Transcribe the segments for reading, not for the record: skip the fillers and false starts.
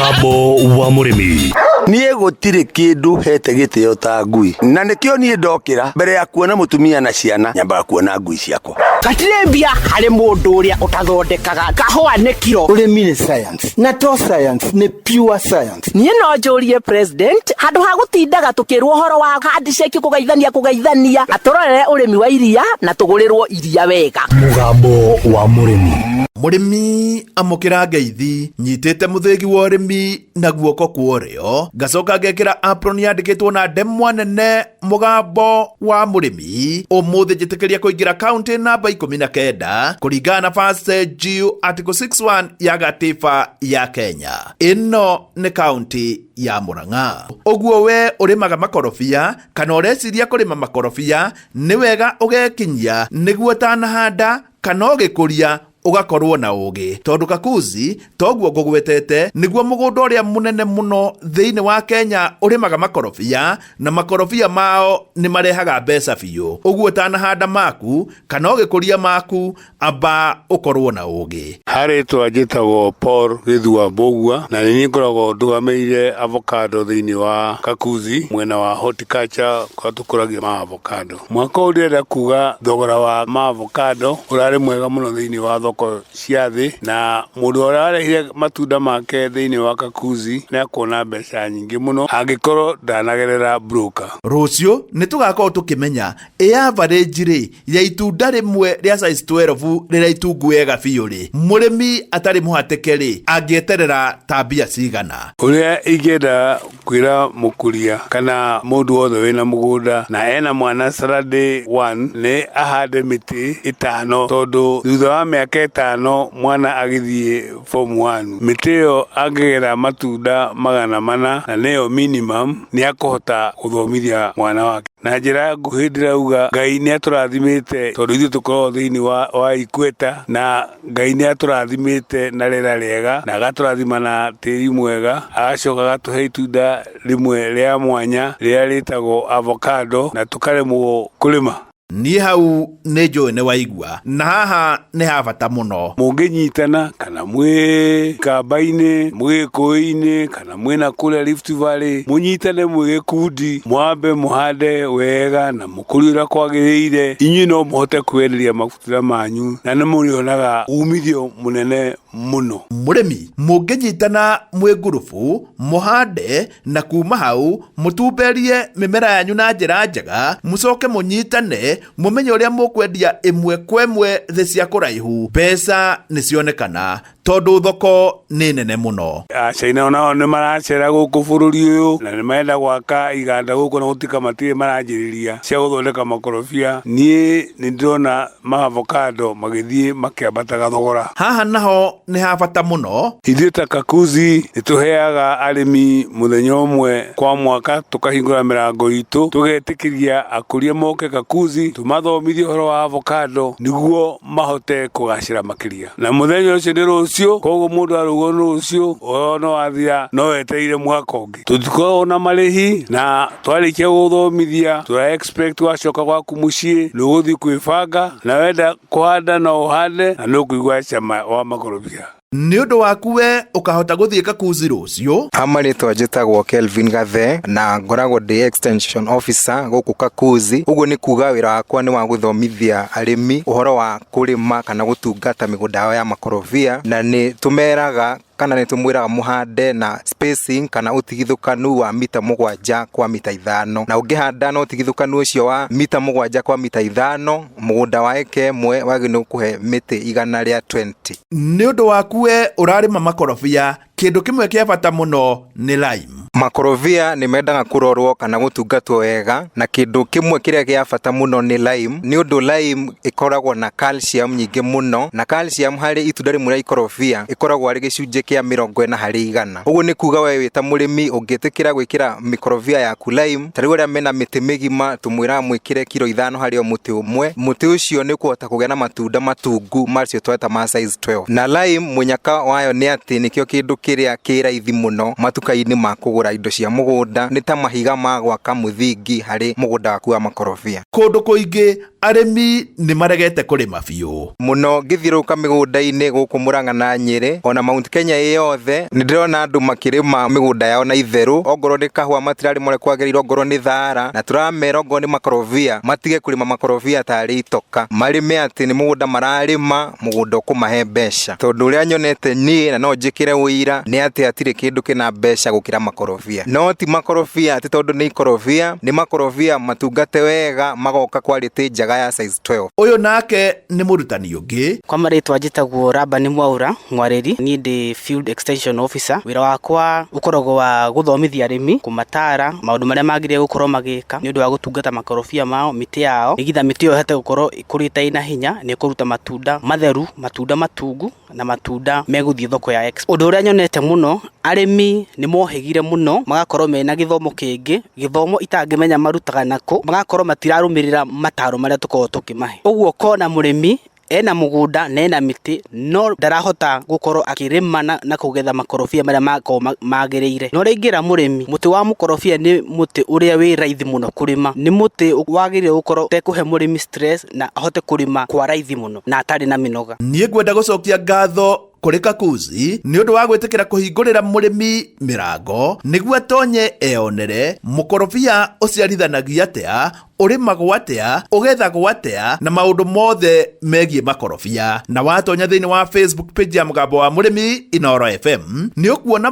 Mũgambo wa mũrĩmi. Niĩ gũtirĩ kĩndũ hete gĩtĩo ta ngui, na nĩkĩo niĩ ndokĩra mbere ya kuona mũtumia na ciana nyambaga kuona ngui ciakwa. Gatirĩ mbia harĩ mũndũ ũrĩa ũtathondekaga kahũa nĩ kiro. Ũrĩmi nĩ science, na to science, nĩ pure science. Niĩ no njũrie president, handũ ha gũtindaga tũkĩrwo ũhoro wa handshake, kũgeithania kũgeithania, atũrorere ũrĩmi wa iria na tũgũrĩrwo iria wega. Mũgambo wa mũrĩmi. Mũrĩmi, amũkĩra ngeithi. Nyitĩte mũthĩgi wa ũrĩmi na guoko kwa ũrĩo, ngacoka ngekĩra apron yandĩkĩtwo na ndemwa nene "Mũgambo wa mũrĩmi". Ũmũthĩ njĩtĩkĩria kũingĩra kaunti namba 19 kũringana na First G Article 61 ya gatiba ya Kenya. Ĩno nĩ kaunti ya Murang'a. Ũguo we ũrĩmaga makorobia kana ũreciria kũrĩma makorobia, nĩ wega ũgekinyia nĩguo ũtanahanda kana ũgĩkũria ũgakorwo na ũgĩ, tondũ Kakuzi toguo ngũgwetete nĩguo mũgũnda ũrĩa mũnene mũno thĩinĩ wa Kenya ũrĩmaga makorobia, na makorobia mao nĩ marehaga mbeca biũ. Ũguo ũtanahanda maku kana ũgĩkũria maku, amba ũkorwo na ũgĩ. Harĩtwa njĩtagwo Paul Gĩthua Mbũgua, na nĩ niĩ ngoragwo ndũgamĩrĩire avocado thĩinĩ wa Kakuzi, mwena wa horticulture kũrĩa tũkũragia ma avocado. Mwaka ũyũ ndĩrenda kuga thogora wa ma avocado ũrarĩ mwega mũno thĩinĩ wa thoko cia thĩ, na mũndũ ũrĩa warehire matunda make thĩinĩ wa Kakuzi nĩ akuona mbeca nyingĩ mũno angĩkorwo ndanagerera broker. Rũciũ nĩ tũgakorwo tũkĩmenya ĩ average rĩ ya itunda rĩmwe rĩa size 12 rĩrĩa itungu wega biũ rĩ, mũrĩmi atarĩ mũhatĩke rĩ, angĩeterera ta mbia cigana. Ũrĩa ingĩenda kwĩra mũkũria kana mũndũ wothe wĩna mũgũnda na ena mwana standard 1 nĩ ahande mĩtĩ 5, tondũ thutha wa mĩaka 5 mwana agĩthiĩ form 1, mĩtĩ ĩyo angĩgera matunda 400, na nĩyo minimum, nĩ akũhota gũthomithia mwana wake. Na njĩra nguhĩ ndĩrauga Ngai nĩ atũrathimĩte, tondũ ithuĩ tũkoragwo thĩinĩ wa Ikweta, na Ngai nĩ atũrathimĩte na rĩera rĩega na agatũrathima na tĩri mwega, agacoka agatũhe itunda rĩmwe rĩa mwanya rĩrĩa rĩtagwo avocado, na tũkaremwo kũrĩma. Niĩ hau nĩ njũĩ nĩ waigua, na haha nĩ ha bata mũno. Mũngĩnyitana kana mwĩ Kamba-inĩ, mwĩ Gĩkũyũ-inĩ, kana mwĩna kũrĩa Rift Valley, mũnyitane mwĩ gĩkundi, mwambe mũhande wega na mũkũrie ũrĩa kwagĩrĩire, inyuĩ no mũhote kwĩenderia matunda manyu na nĩ mũrĩonaga umithio mũnene mũno. Mũrĩmi, mũngĩnyitana mwĩ ngurubu mũhande, na kuma hau mũtumberie mĩmera yanyu na njĩra njega, mũcoke mũnyitane mũmenye ũrĩa mũkwendia ĩmwe kwa ĩmwe thĩ cia kũraihu, mbeca nĩ cionekana tondũ thoko nĩ nene mũno. Acaina onao nĩ maracera gũkũ bũrũri ũyũ na nĩ marenda gwaka iganda gũkũ, na gũtuĩka matirĩ maranjĩrĩria cia gũthondeka makorobia. Niĩ nĩ ndĩrona ma avocado magĩthiĩ makĩambataga thogora. Haha naho nĩ ha bata mũno. Ithuĩ ta Kakuzi nĩ tũheaga arĩmi mũthenya ũmwe kwa mwaka, tũkahingũra mĩrango itũ, tũgetĩkĩria akũria moke Kakuzi, tũmathomithie ũhoro wa avocado nĩguo mahote kũgacĩra makĩria. Na mũthenya ũcio nĩ rũciũ, koguo mũndũ arugwo nĩ rũciũ, ũhoro no wathira, no wetereire mwaka ũngĩ. Tũtikoragwo na marĩhi, na twarĩkia gũthomithia tũra expect wacoka gwaku mũciĩ nĩ ũgũthiĩ kwĩbanga, na wenda kũhanda no ũhande, na nĩ ũkũigua cama wa makorobia. Nĩ ũndũ waku we ũkahota gũthiĩ Kakuzi rũciũ. Marĩtwa njĩtagwo Kelvin Gathe, na ngoragwo ndĩ extension officer gũkũ Kakuzi. Ũguo nĩ kuga wĩra wakwa nĩ wa gũthomithia arĩmi ũhoro wa kũrĩma kana gũtungata mĩgũnda yao ya makorobia, na nĩ tũmeraga kana nĩ tũmwĩraga mũhande na spacing kana ũtigithũkanu wa mita 7 kwa mita 5, na ũngĩhanda na ũtigithũkanu ũcio wa mita 7 kwa mita 5, mũgũnda wa eka 1 wagĩrĩirwo kũhe mĩtĩ 120. Nĩ ũndũ waku we ũrarĩma makorobia, kĩndũ kĩmwe kĩa bata mũno nĩ lime. Makorobia nĩ mendaga kũrorwo kana gũtungatwo wega, na kĩndũ kĩmwe kĩrĩa gĩa bata mũno nĩ lime, nĩ ũndũ lime ĩkoragwo na calcium nyingĩ mũno, na calcium harĩ itunda rĩmwe rĩa ikorobia ĩkoragwo arĩ gĩcunjĩ kĩa 40%. Ũguo nĩ kuga we wĩ ta mũrĩmi ũngĩtĩkĩra gwĩkĩra mĩkorobia yaku lime, ta rĩu arĩa mena mĩtĩ mĩgima tũmwĩraga mwĩkĩre kiro 5 harĩ o mũtĩ ũmwe, mũtĩ ũcio nĩ ũkũhota kũgĩa na matunda matungu macio tweta ma size 12. Na lime mũnyaka wayo nĩ atĩ nĩkĩo kĩndũ kĩrĩa kĩ raithi mũno matuka-inĩ ma kũgũra. kũgũra indo cia mũgũnda, nĩ ta mahiga ma gwaka mũthingi harĩ mũgũnda waku wa makorobia. Kũndũ kũingĩ arĩmi nĩ maregete kũrĩma biũ. Mũno ngĩthiũrũrũka mĩgũnda-inĩ gũkũ Murang'a na Nyĩrĩ ona Mount Kenya ĩ yothe, nĩ ndĩrona andũ makĩrĩma mĩgũnda yao na itherũ, ongorwo nĩ kahũa matirarĩma ũrĩa kwagĩrĩire, ongorwo nĩ thara, na tũramera ongorwo nĩ makorobia matige kũrĩma makorobia tarĩ itoka, marĩme atĩ nĩ mũgũnda mararĩma, mũgũnda ũkũmahe mbeca. Tondũ ũrĩa nyonete niĩ na no njĩkĩre ũira nĩ atĩ hatirĩ kĩndũ kĩna mbeca gũkĩra makorobia. No ti makorobia atĩ tondũ nĩ ikorobia, nĩ makorobia matungate wega magoka quality njega ya size 12. Ũyũ nake nĩ mũrutani ũngĩ. Kwa marĩtwa njĩtagwo Rabani Mwaura Mwarĩri, niĩ ndĩ field extension officer. Wĩra wakwa ũkoragwo wa gũthomithia arĩmi, kũmatara maũndũ marĩa magĩrĩire gũkorwo magĩka nĩ ũndũ wa gũtungata makorobia mao, mĩtĩ yao, nĩgetha mĩtĩ ĩyo ĩhote gũkorwo ĩkũrĩte ĩna hinya na ĩkũruta matunda matheru, matunda matungu na matunda megũthiĩ thoko ya export. Ũndũ ũrĩa nyonete mũno, arĩmi nĩ mohĩgire mũno, magakorwo mena gĩthomo kĩngĩ, gĩthomo itangĩmenya marutaga nakũ, magakorwo matirarũmĩrĩra mataro marĩa tũkoragwo tũkĩmahe. Ũguo ũkona mũrĩmi ena mũgũnda na ena mĩtĩ no ndarahota gũkorwo akĩrĩma na kũgetha makorobia marĩa makoragwo magĩrĩire. Na ũrĩa ingĩra mũrĩmi, mũtĩ wa mũkorobia nĩ mũtĩ ũrĩa wĩ raithi mũno kũrĩma, nĩ mũtĩ wagĩrĩire gũkorwo ũtekũhe mũrĩmi stress na ahote kũrĩma kwa raithi mũno na atarĩ na mĩnoga. Niĩ ngwenda gũcokia ngatho kũrĩ Kakuzi nĩ ũndũ wa gwĩtĩkĩra kũhingũrĩra mũrĩmi mĩrango nĩguo atonye eonere mũkorobia ũciarithanagia atĩa, ũrĩmagwo atĩa, ũgethagwo atĩa, na maũndũ mothe megiĩ makorobia. Na watonya thĩinĩ wa Facebook page ya Mũgambo wa Mũrĩmi Inooro FM nĩ ũkuona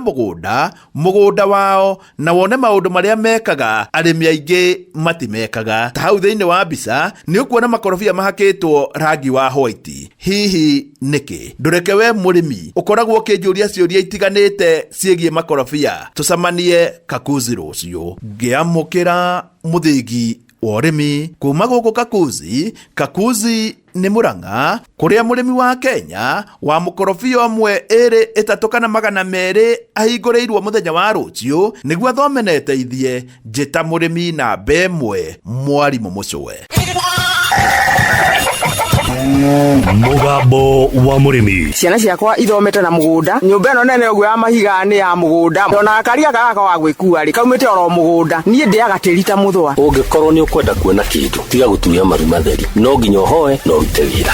mũgũnda wao na wone maũndũ marĩa mekaga arĩmi aingĩ matimekaga. Ta hau thĩinĩ wa mbica nĩ ũkuona makorobia mahakĩtwo rangi wa white. Hihi nĩkĩ? Ndũreke we mũrĩmi ũkoragwo ũkĩnjũria ciũria itiganĩte ciĩgiĩ makorobia. Tũcemanie Kakuzi rũciũ ngĩamũkĩra mũthĩgi wa ũrĩmi kuma gũkũ Kakuzi. Kakuzi nĩ Murang'a kũrĩa mũrĩmi wa Kenya wa mũkorobia ũmwe, ĩrĩ, ĩtatũ kana 200 ahingũrĩirwo mũthenya wa rũciũ nĩguo athome na eteithie. Njĩta mũrĩmi namba ĩmwe, mwarimũ mũcũwe. Mũgambo wa Mũrĩmi. Ciana ciakwa ithomete na mũgũnda, nyũmba ĩno nene ũguo ya mahiga nĩ ya mũgũnda, ona karia gaka wa gwĩkua rĩ kaumĩte oro mũgũnda. Niĩ ndĩaga tĩri ta mũthũa. Ũngĩkorwo nĩ ũkwenda kuona kĩndũ, tiga gũturia maru matheri, no nginya ũhoe na ũrute wĩra.